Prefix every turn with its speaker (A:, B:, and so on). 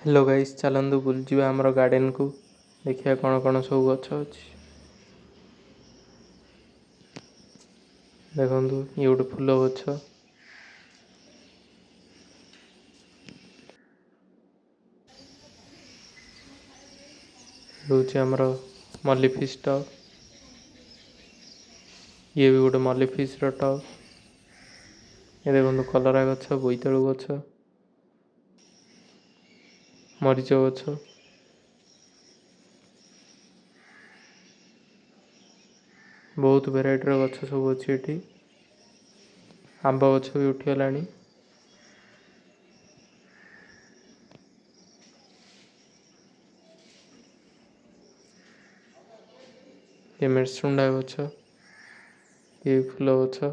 A: Hello guys, ଚାଲନ୍ତୁ ବୁଲିଯିବା ଆମର ଗାର୍ଡ଼େନକୁ, ଦେଖିବା କ'ଣ କ'ଣ ସବୁ ଗଛ ଅଛି। ଦେଖନ୍ତୁ, ଇଏ ଗୋଟେ ଫୁଲ ଗଛ। ହେଉଛି ଆମର ମଲ୍ଲି ଫିସ୍ ଟବ୍। ଇଏ ବି ଗୋଟେ ମଲ୍ଲି ଫିସ୍ର ଟବ୍। ଏ ଦେଖନ୍ତୁ କଲରା ଗଛ, ବୋଇତାଳୁ ଗଛ, ମରିଚ ଗଛ। ବହୁତ ଭେରାଇଟିର ଗଛ ସବୁ ଅଛି ଏଠି। ଆମ୍ବ ଗଛ ବି ଉଠିଗଲାଣି। ଏ ମେରସୁଣ୍ଡା ଗଛ, ଇଏ ଫୁଲ ଗଛ।